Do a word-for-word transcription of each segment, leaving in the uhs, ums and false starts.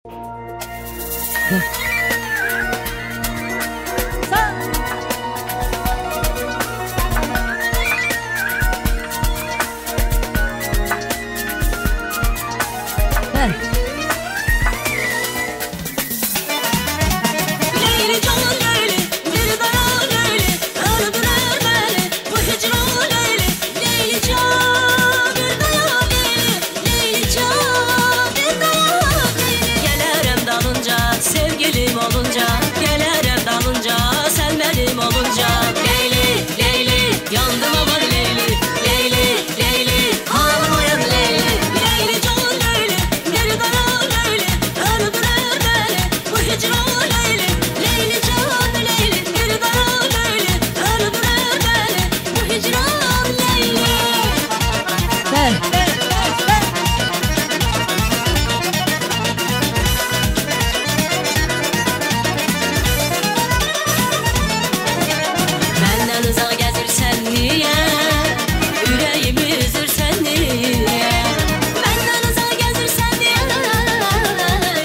Лейли жан лейли, бир даяр лейли, оьлдюрер мени бу гьижран лейли, лейли жан, бир даяр лейли, лейли жан, бир даяр лейли. Гелерем далынжа, севгилим олунжа, гелерем далынжа, сен меним олунжа. Лейли, лейли, яндым аман лейли, лейли, лейли, гьалмайым лейли, лейли жан лейли, бир даяр лейли, оьлдюрер мени бу гьижран лейли, лейли жан лейли, бир даяр лейли, оьлдюрер мени бу гьижран лейли. Бе, бе, бе, бе. Менден узагъ гезирсен ние, уьрегими уьзюрсен ние? Менден узагъ гезирсен ние,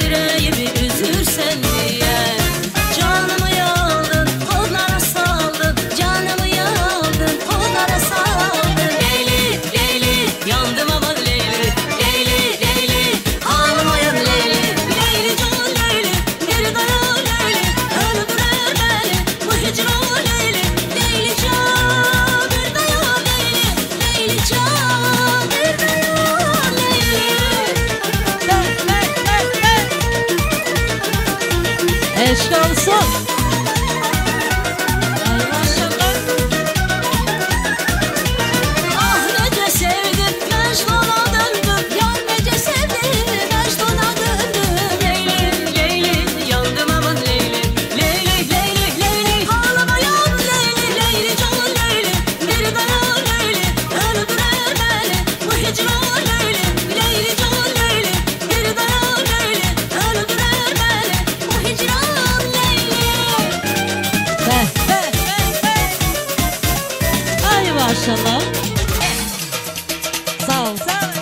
уьрегими уьзюрсен ние? Жанымы алдын, къуллара салдын, жанымы алдын, къуллара салдын. Лейли, лейли, яндым аман лейли, лейли, лейли, гьалмайым лейли, лейли жан лейли, бир даяр лейли, оьлдюрер мени бу гьижран лейли, лейли жан, бир даяр лейли, лейли жан, бир даяр лейли. Эшкъи олсун. Агь, нече севдим, межнуна дёндюм, яр, нече севдим, межнуна дёндюм. Лейли, лейли, яндым аман лейли, лейли, лейли, лейли, гьалмайым лейли, лейли жан лейли, бир даяр лейли, оьлдюрер мени бу гьижран лейли, лейли жан лейли, бир даяр лейли, оьлдюрер мени бу гьижран лейли. Бе, бе, бе, бе. Ай, машаллагь. Сагъ ол, сагъ ол.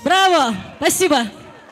Браво! Спасибо!